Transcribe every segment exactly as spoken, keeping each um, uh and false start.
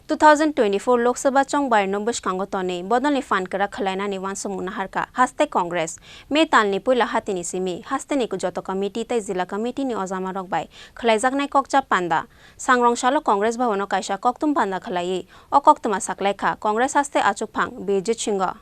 Two thousand twenty-four Lok Sabha chongbarino bwskango tonwi bodolni phan kwrak khwlainani uansukmung naharkha haste Congress. May talni puila hatini simi hasteni joto committee tei jila committee ni ojamarok bai khwlaijaknai kokcha panda. Sangrong salo Congress Bhavan o kaisa kokthum panda khwlaiwi o koktwma saklaikha Congress haste achukphang Birjit Singho.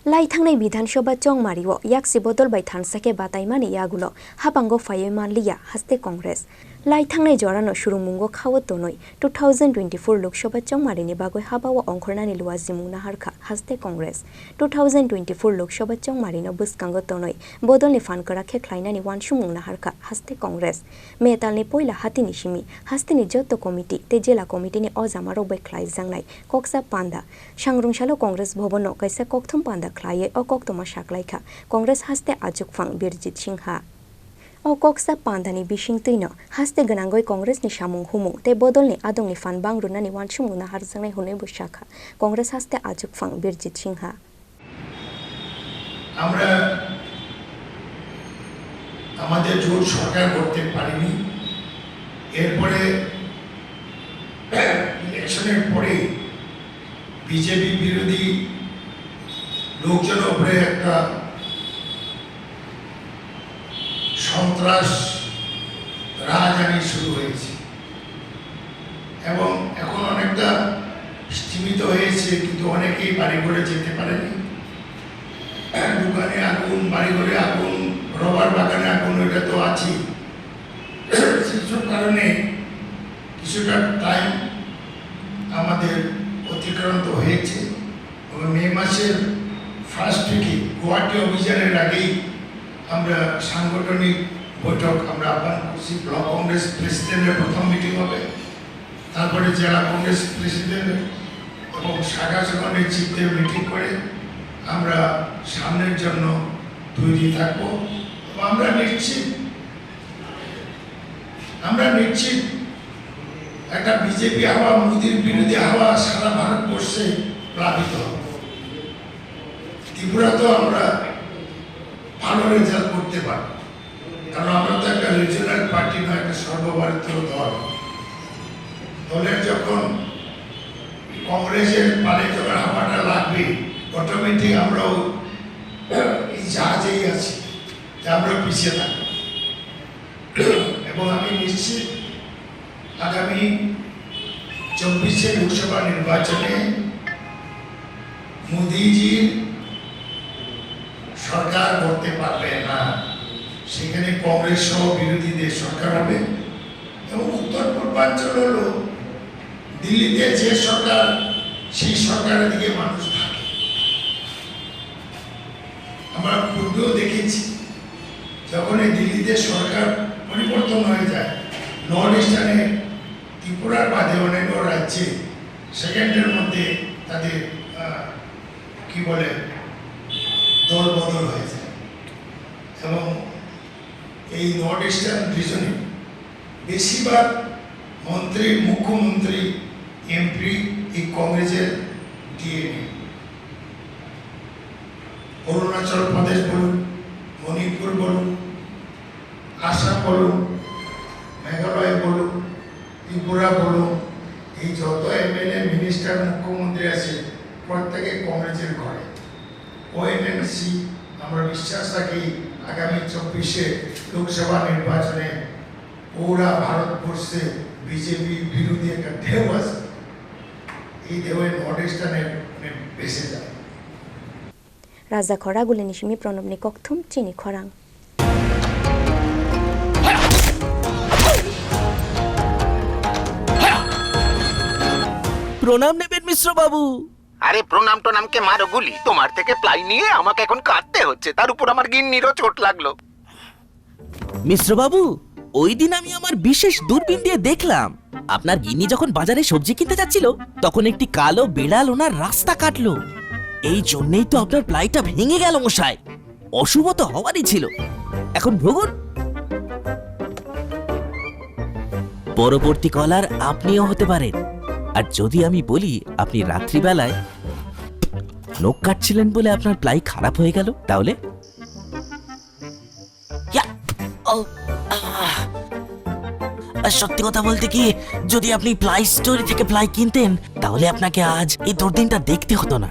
Lai thangnai Bidhan Sabha chongmario yaksi bodol bai thansa khe bataimani yagulo habango phaiwi manliya haste Congress. Lai thangnai jorano surungmungo khao tonwi two thousand twenty-four Lok Sabha chongmarini bagwi habao ongkhornani luajimung naharkha haste Congress. Two thousand twenty-four Lok Sabha chongmarino bwskango tonwi bodolni phan kwrak khe khlainani uansukmung naharkha haste Congress. May talni puila hatini simi hasteni joto committee tei jila committee ni ojamarok bai khlaijaknai koksa panda. Sangrong salo Congress Bhavan o kaisa kokthum panda khlaiwi o koktwma saklaikha Congress haste achukphang Birjit Singha. O koksa pandani bisingtwino haste gwnangwi Congress ni samung humung tei bodolni adongni phan bangrwnani uansukmung naharjaknai hwnwibo sakha Congress haste achukphang Birjit Singha. আমরা আমাদের জোট সরকার করতে পারিনি। এরপরে ইলেকশনের পরে বিজেপি বিরোধী লোকজনের উপরে একটা সন্ত্রাস রাহাজানি শুরু হয়েছে এবং এখন অনেকটা স্তিমিত হয়েছে, কিন্তু অনেকেই বাড়িঘরে যেতে পারেনি। দোকানে আগুন, বাড়িঘরে আগুন, রবার বাগানে আগুন, এটা তো আছেই। সেই সব কারণে কিছুটা টাইম আমাদের অতিক্রান্ত হয়েছে। তবে মে মাসের ফার্স্ট উইকে গুয়াহাটি অভিযানের আগেই আমরা সাংগঠনিক বৈঠক আমরা আহ্বান করছি। ব্লক কংগ্রেস প্রেসিডেন্টের প্রথম মিটিং হবে, তারপরে জেলা কংগ্রেস প্রেসিডেন্ট এবং শাখা সংগঠনের চিফদের মিটিং করে আমরা সামনের জন্য তৈরি থাকবো। এবং আমরা নিশ্চিত আমরা নিশ্চিত একটা বিজেপি হাওয়া, মোদির বিরোধী হাওয়া সারা ভারতবর্ষে প্লাবিত হবে। ত্রিপুরাতেও আমরা ভালো রেজাল্ট করতে পারবো, কারণ আমরা তো একটা রিজিওনাল পার্টি নয়, একটা সর্বভারতীয় দল। দলের যখন কংগ্রেসের পালে যখন হাওয়াটা লাগবে, অটোমেটিক আমরাও এই জাহাজেই আছি, যে আমরা পিছিয়ে থাকবো। এবং আমি নিশ্চিত আগামী চব্বিশে লোকসভা নির্বাচনে মোদিজির সরকার করতে পারবে না, সেখানে কংগ্রেস সহ বিরোধীদের সরকার হবে। এবং উত্তর পূর্বাঞ্চল হলো দিল্লিতে যে সরকার, সেই সরকারের দিকে মানুষ থাকে। আমরা পূর্বেও দেখেছি, যখন এই দিল্লিতে সরকার পরিবর্তন হয়ে যায়, নর্থ ইস্টার্নে ত্রিপুরার বাদে অনেক রাজ্যে সেকেন্ডের মধ্যে তাদের আহ, কি বলে দল বদল হয়ে যায়। এবং এই নর্থ ইস্টার্ন রিজনে বেশিরভাগ মন্ত্রী, মুখ্যমন্ত্রী, এমপি এই কংগ্রেসের ডিএনএ। অরুণাচল প্রদেশ বলুন, মণিপুর বলুন, আসাম বলুন, মেঘালয় বলুন, ত্রিপুরা বলুন, এই যত এমএলএ, মিনিস্টার, মুখ্যমন্ত্রী আছে, প্রত্যেকে কংগ্রেসের ঘরে। ওএমএমসি, আমরা বিশ্বাস রাখি আগামী চব্বিশে লোকসভা নির্বাচনে পুরা ভারতবর্ষে বিজেপি বিরোধী একটা ঢেউ আছে। এই ঢেউয়ে নর্থ ইস্টার্নের মানে ভেসে যায়। Raja khoragulini simi Pranabni kokthum chini khorang. প্রণাম নেবেন মিশ্র বাবু। আরে প্রণাম টনামকে মারো গুলি, তোমার থেকে প্লাই নিয়ে আমাকে এখন কাঁদতে হচ্ছে, তার উপর আমার গিন্নিরও চোট লাগলো। মিশ্র বাবু, ওই দিন আমি আমার বিশেষ দূরবীন দিয়ে দেখলাম, আপনার গিন্নি যখন বাজারে সবজি কিনতে যাচ্ছিল, তখন একটি কালো বিড়াল ওনার রাস্তা কাটলো। এই জন্যই তো আপনার প্লাইটা ভেঙে গেল মশাই। অশুভ তো হওয়ারই ছিল। এখন ভুগুন। পরবর্তী কলার আপনিও হতে পারেন। আর যদি আমি বলি আপনি রাত্রিবেলায় নখ কাটছিলেন বলে আপনার প্লাই খারাপ হয়ে গেল, তাহলে ইয়া! ও! আহ! সত্যি কথা বলতে কি, যদি আপনি প্লাই স্টোরে থেকে প্লাই কিনতেন, তাহলে আপনাকে আজ এই দুর্দিনটা দেখতে হতো না।